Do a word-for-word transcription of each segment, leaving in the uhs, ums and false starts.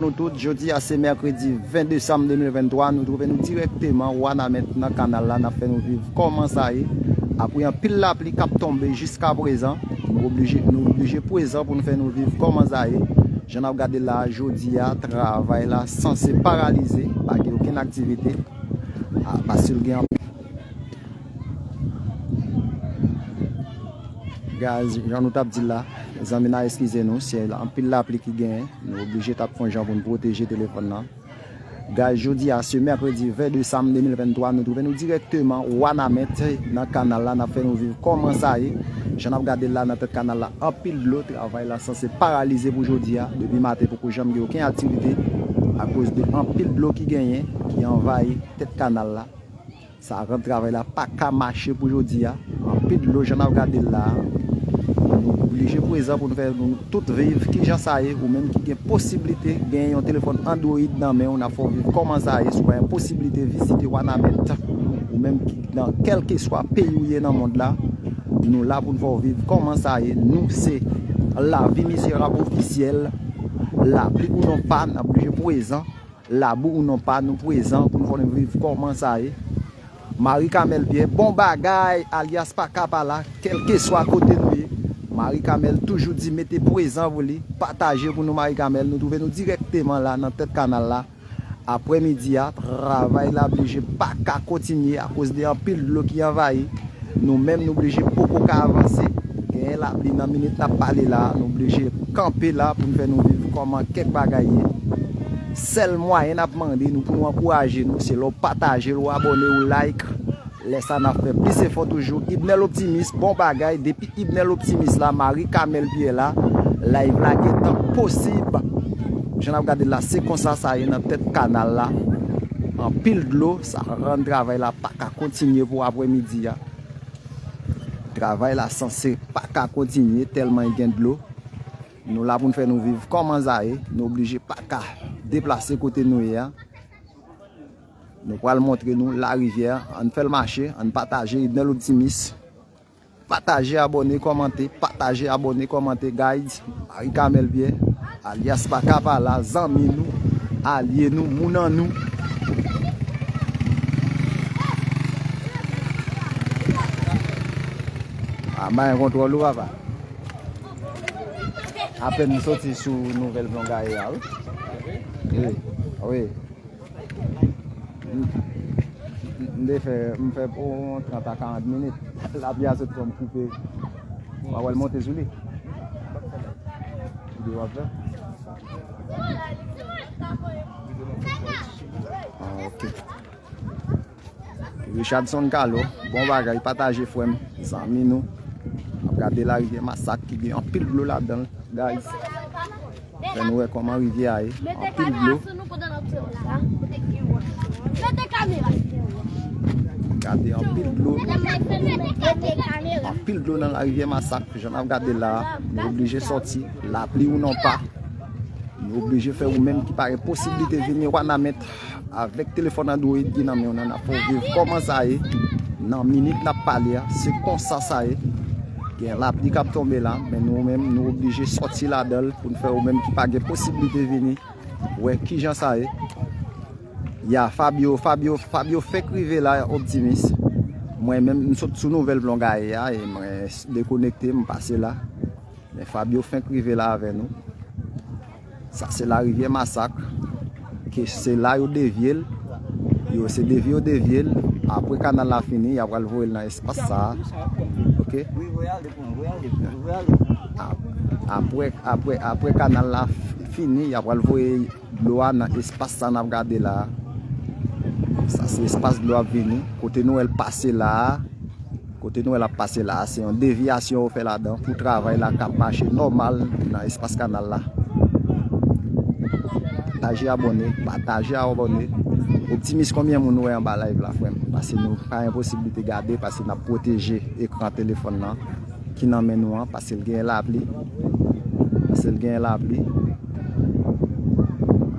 Nou tout, jodi a se mèkredi ven desanm de mil venntwa, nou twouve nou dirèkteman Wanament nan kanal la, n ap fè nou viv kòman sa ye. Apre anpil lapli k ap tonbe jiska prezan, nou oblije, nou oblije prezan pou nou fè nou viv kòman sa ye. Jan n ap gade la, jodi a, travay la sanse paralize, pa gen okenn aktivite. A, paske l gen anpil. Guys, jan nou t ap di l la, zanmi n a eskize nou, se anpil lapli ki genyen, nou oblije t ap fè yon jan pou n pwoteje telefòn nan. Guys, jodi a se mèkredi ven desanm de mil venntwa, nou twouve nou dirèkteman Wanament nan kanal la, n ap fè nou viv kòman sa ye. Jan n ap gade l la nan tèt kanal la, anpil dlo, travay la sanse paralize pou jodi a, depi maten poko janm gen okenn aktivite akoz de anpil dlo ki genyen, ki anvayi tèt kanal la. Sa rann travay la pa ka mache pou jodi a. Anpil dlo jan n ap gade l la. Nou oblije prezan pou nou fè nou tout viv kijan sa ye. Ou menm ki gen posiblite gen yon telefòn Android nan men w, n ap fè w viv kòman sa ye. Si w pa gen posiblite vizite Wanament, ou menm ki nan kèlkeswa peyi w ye nan mond la, nou la pou n fè w viv kòman sa ye. Nou se Lavi Mizerab Ofisyèl. Lapli ou non pa, n ap oblije prezan. Labou ou non pa, nou prezan pou n fè nou viv kòman sa ye. Marie Camel Pierre, bon bagay, alyas Paka pa la, kèlkeswa kote nou ye. Marie Camel toujou di mete prezan pou li, pataje pou nou Marie Camel, nou twouve nou dirèkteman la nan tèt kanal la. Aprèmidi a, travay la blije pa ka kontinye akoz de anpil dlo ki anvayi. Nou menm nou blije poko ka avanse. Genyen lapli nan minit n ap pale la, nou blije kanpe la pou n fè nou viv kòman kèk bagay ye. Sèl mwayen n ap mande nou pou nou ankouraje nou, se lè w pataje l, ou abòne, ou like. Lè sa n ap fè plis efò toujou. Ibnel Optimis, bon bagay. Depi Ibnel Optimis la, Marie Camel Pierre la, live la gentan posib. Jan n ap gade l la, se konsa sa ye nan tèt kanal la. Anpil dlo, sa rann travay la pa ka kontinye pou aprèmidi a. Travay la sanse pa ka kontinye tèlman gen dlo. Nou la pou n fè nou viv kòman sa ye. Nou oblije pa ka deplase kote nou ye a. Nou pral montre nou larivyè. Ann fè l mache, ann pataje, Ibnel Optimis. Pataje, abòne, kòmante, pataje, abòne, kòmante, guys. Marie Camel Pierre, alyas Paka pa la, zanmi nou, alye nou, moun an nou. A, mayen kontwòl ou, papa. Apèn m soti sou nouvèl Plongaye a, wi. Wi, wi. M, m, m te fè, m fè pou yon trant a karant minit. Lapli a sot fè m koupe. M a wè l monte sou li. Videyo w ap fè? Ah, ok. Richardson Carlo, bon bagay, pataje frè m, zanmi nou. N ap gade larivyè Masak ki gen anpil dlo ladan l, guys. Fè nou wè kòman rivyè a ye. Anpil dlo. Gade anpil dlo. Anpil dlo nan larivyè Masak. Jan n ap gade la, nou oblije sòti. Lapli ou non pa. Nou oblije fè ou menm ki pa gen posiblite vini Wanament avèk telefòn Android ki nan men w nan, n ap fè w viv kòman sa ye. Nan minit n ap pale a, se konsa sa ye. Gen lapli k ap tonbe la, men nou menm, nou oblije sòti ladan l pou n fè ou menm ki pa gen posiblite vini wè kijan sa ye. Ya, Fabio, Fabio, Fabio fenk rive la, Optimis. Mwen menm, m sot sou nouvèl Plongaye a, e mwen dekonekte, m pase la. Men Fabio fenk rive la avè nou. Sa se larivyè Masak. Ke se la yo devye l. Yo, se devye yo devye l. Apre kanal la fini, y a pral voye l nan espas sa a. Ok? A-, apre, apre, apre kanal la f-, fini, y a pral voye dlo a nan espas sa n ap gade la a. Sa se espas dlo ap vini. Kote nou wè l pase la a, kote nou wè l ap pase la a, se yon devyasyon yo fè ladan pou travay la ka mache nòmal nan espas kanal la. Pataje, abòne, pataje, abòne. Optimis, konbyen moun ou wè anba live la, frè m? Paske nou pa gen posiblite gade, paske n ap pwoteje ekran telefòn nan ki nan men nou an, paske l genyen lapli. Paske l genyen lapli.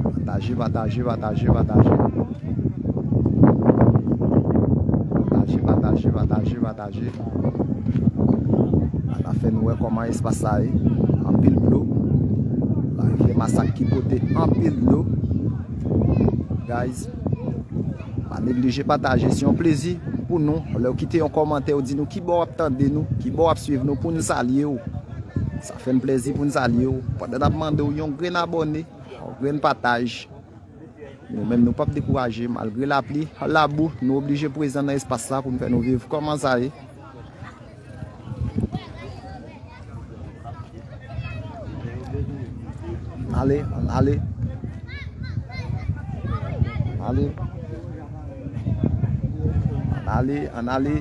Pataje, pataje, pataje, pataje. Pataje, pataje, pataje, pataje. N a fè nou wè kòman espas sa ye. Anpil dlo. Larivyè Espas sa ki pote anpil dlo. Guys, pa neglije pataje. Se yon plezi pou nou. Lè w kite yon kòmantè, w di nou ki bò w ap tande nou, ki bò w ap swiv nou, pou n salye w. Sa fè n plezi pou n salye w. Pandan n ap mande w yon grenn abòne, yon grenn pataj. Nou menm, nou p ap dekouraje malgre lapli, labou, nou oblije prezan nan espas la pou n fè nou viv kòman sa ye. Ann ale, ann ale. Ann ale. Ann ale, ann ale.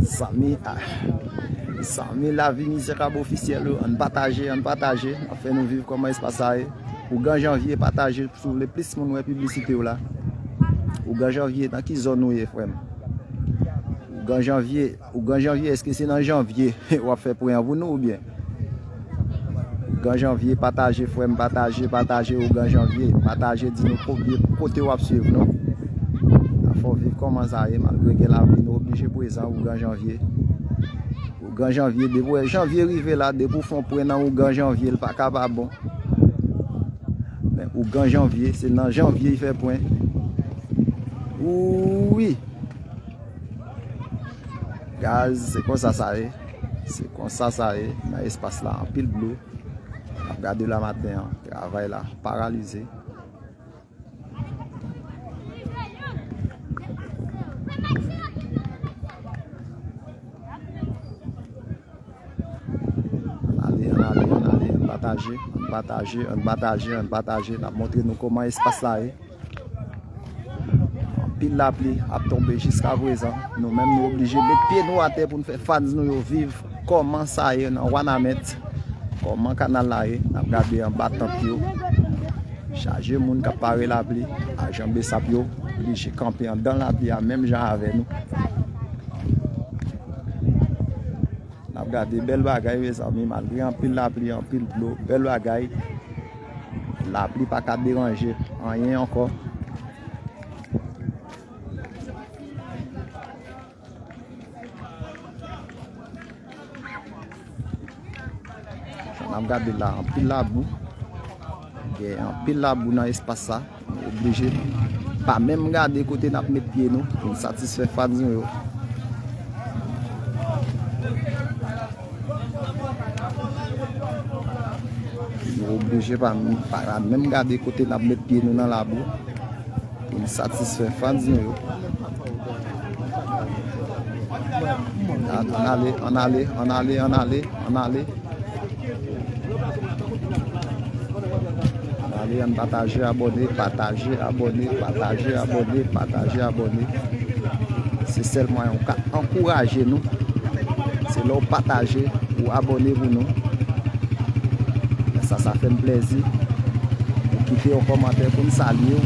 Zanmi, ah, zanmi, Lavi Mizè Kab Ofisyèl yo, ann pataje, ann pataje. N ap fè nou viv kòman espas sa ye. Ougan Janvye, pataje si w vle plis moun wè piblisite w la. Ougan Janvye, nan ki zòn ou ye, frè m? Ougan Janvye, Ougan Janvye, èske se nan Janvye w ap fè pwen an pou nou oubyen? Ougan Janvye, pataje, frè m, pataje, pataje, Ougan Janvye, pataje, di nou kote, kote w ap swiv nou. Fò viv kòman sa ye, malgre gen lapli, nou oblije prezan, Ougan Janvye. Ougan Janvye, depi w wè Janvye rive la, depi w fè yon pwen nan Ougan Janvye, l pa ka pa bon. Men Ougan Janvye, se nan Janvye l fè pwen. Wi! Guys, se konsa sa ye. Se konsa sa ye. Nan espas la, anpil dlo. N ap gade la maten an. Travay la paralize. Ann ale, ann ale, ann ale, ann pataje, ann pataje, ann pataje, ann pataje. N ap montre nou kòman espas la ye. Anpil lapli ap tonbe jiska prezan. Nou menm, nou oblije met pye nou atè pou n fè fans nou yo viv kòman sa ye nan Wanament, kòman kanal la ye. N ap gade anba tant yo. Chaje moun k ap pare lapli, ajan BSAP yo oblije kanpe anndan lapli a menm jan avè nou. N ap gade bèl bagay, mezanmi, malgre anpil lapli, anpil dlo, bèl bagay. Lapli pa ka deranje anyen ankò. Jan n ap gade la, anpil labou. Gen anpil labou nan espas sa. Nou oblije pa menm gade kote n ap met pye nou pou n satisfè fans nou yo. Nou oblije pa, pa menm gade kote n ap met pye nou nan labou pou n satisfè fans nou yo. Ann ale, ann ale, ann ale, ann ale, ann ale. Ann ale, ann pataje, abòne, pataje, abòne, pataje, abòne, pataje, abòne. Se sèl mwayen ou ka ankouraje nou. Se lè w pataje, ou abòne pou nou. Men sa, sa fè n plèzi. Ou kite yon kòmantè pou n salye w.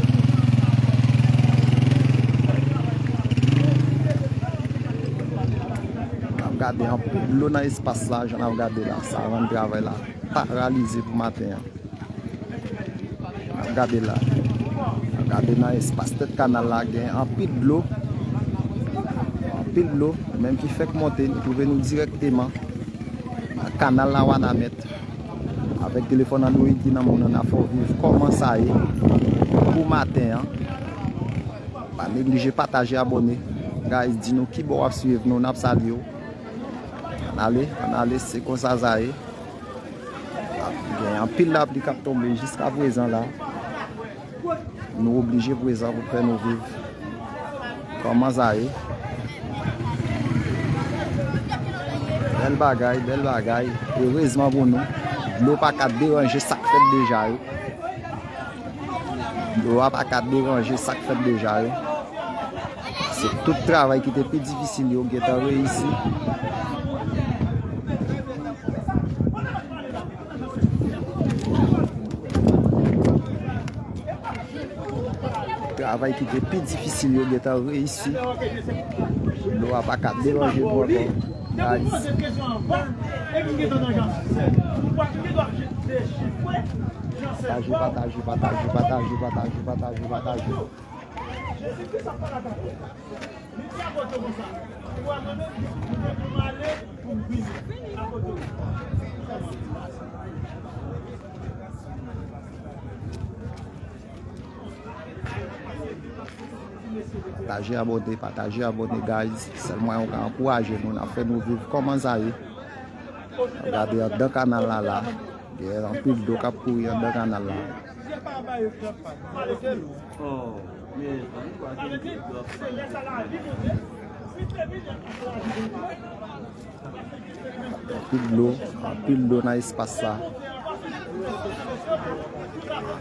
N ap gade anpil dlo nan espas la, jan n ap gade la. Sa rann travay la paralize pou maten an. N ap gade la. N ap gade nan espas tèt kanal la, gen anpil dlo. Anpil dlo. Nou menm ki fèk monte, nou twouve nou dirèkteman nan kanal la Wanament. Avèk telefòn Android ki nan men w nan, n ap fè w viv kòman sa ye pou maten an. Pa neglije pataje, abòne. Guys, di nou ki bò w ap swiv nou, n ap salye w. Ann ale, ann ale, se konsa sa ye. Gen anpil lapli k ap tonbe jiska prezan la. Nou oblije prezan pou fè nou viv. Kòman sa ye? Bèl bagay, bèl bagay. Erezman pou nou, dlo pa ka deranje sa k fèt deja yo. Dlo a pa ka deranje sa k fèt deja yo. Se tout travay ki te pi difisil yo gentan reyisi. Travay ki te pi difisil yo gentan reyisi. Dlo a pa ka deranje nou ankò. Guys. Pataje, pataje, pataje, pataje, pataje, pataje, pataje, pataje. Li di apote w konsa. Ou wè mwen menm, mwen te pou m ale, pou m vini. Apote w. Pataje, abòne, pataje, abòne, guys. Sèl mwayen w ka ankouraje nou, n ap fè nou viv kòman sa ye. N ap gade anndan kanal la la. Gen anpil dlo k ap kouri anndan kanal la. Anpil dlo, anpil dlo nan espas sa.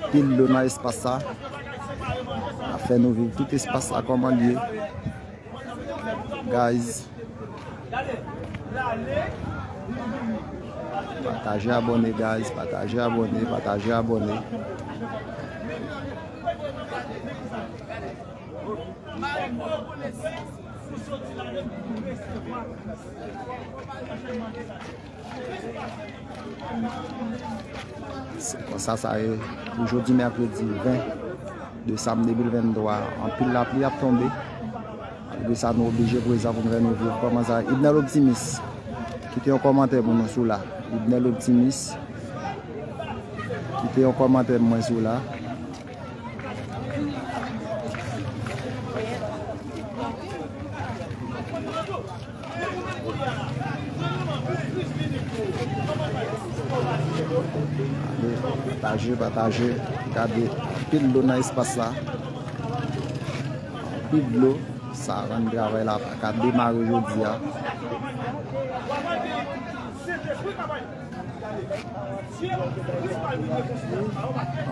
Anpil dlo nan espas sa. N ap fè nou viv tout espas sa kòman l ye. Guys. Pataje, abòne, guys. Pataje, abòne, pataje, abòne. Se konsa sa ye pou jodi mèkredi ven desanm de mil venntwa. Anpil lapli ap tonbe. Malgre sa, nou oblije prezan pou n fè nou viv kòman sa ye. Ibnel Optimis, kite yon kòmantè pou nou sou la. Ibnel Optimis, kite yon kòmantè pou mwen sou la. Gade, pataje, pataje. Gade, anpil dlo nan espas la. Anpil dlo. Sa rann travay la pa ka demare jodi a.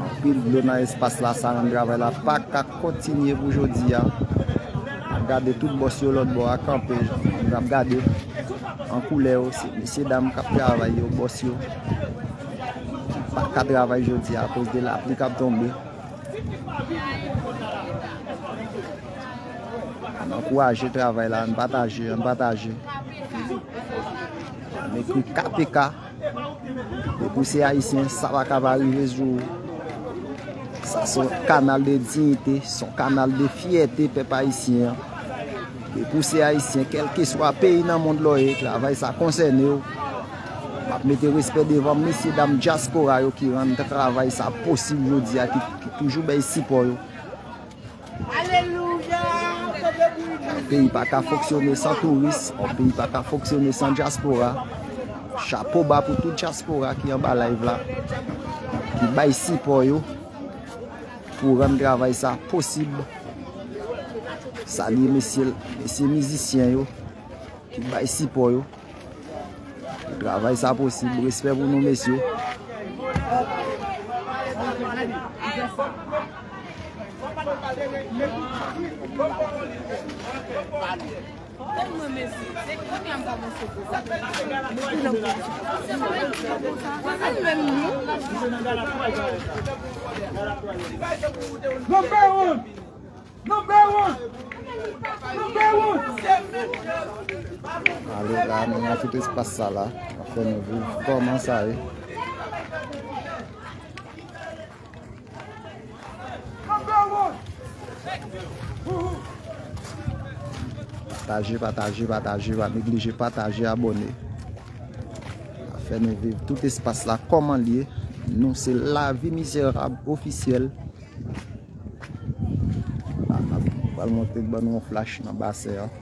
Anpil dlo nan espas la, sa rann travay la pa ka kontinye pou jodi a. N ap gade tout bòs yo lòt bò a kanpe, n ap gade an koulè yo, se mesye dam k ap travay yo, bòs yo. Pa ka travay jodi a akoz de lapli k ap tonbe. Ann ankouraje travay la, ann pataje, ann pataje. Ann ekri K P K. Depi w se ayisyen, sa pa ka pa rive sou ou. Sa se yon kanal de diyite, se yon kanal de fyète pèp ayisyen an. Depi w se ayisyen, kèlkeswa peyi nan mond la w ye, travay sa konsène w. M ap mete respè devan mesye dam dyaspora yo ki rann travay sa posib jodi a, ki, ki toujou bay sipò yo. Yon peyi pa ka fonksyone san touris, yon peyi pa ka fonksyone san dyaspora. Chapo ba pou tout dyaspora ki anba live la, ki bay sipò yo pou rann travay sa posib. Salye mesye, mesye mizisyen yo ki bay sipò yo. Pou travay sa posib, respè pou nou, mesye. Number one! Number one! Number one! Ale la, nou nan tout espas sa la. N ap fè nou viv kòman sa ye. Number one! Pataje, pataje, pataje, pa neglije pataje, abòne. N ap fè nou viv tout espas la kòman l ye. Nou se Lavi Mizerab Ofisyèl. La, n ap pral montre ban nou yon flash nan basen an.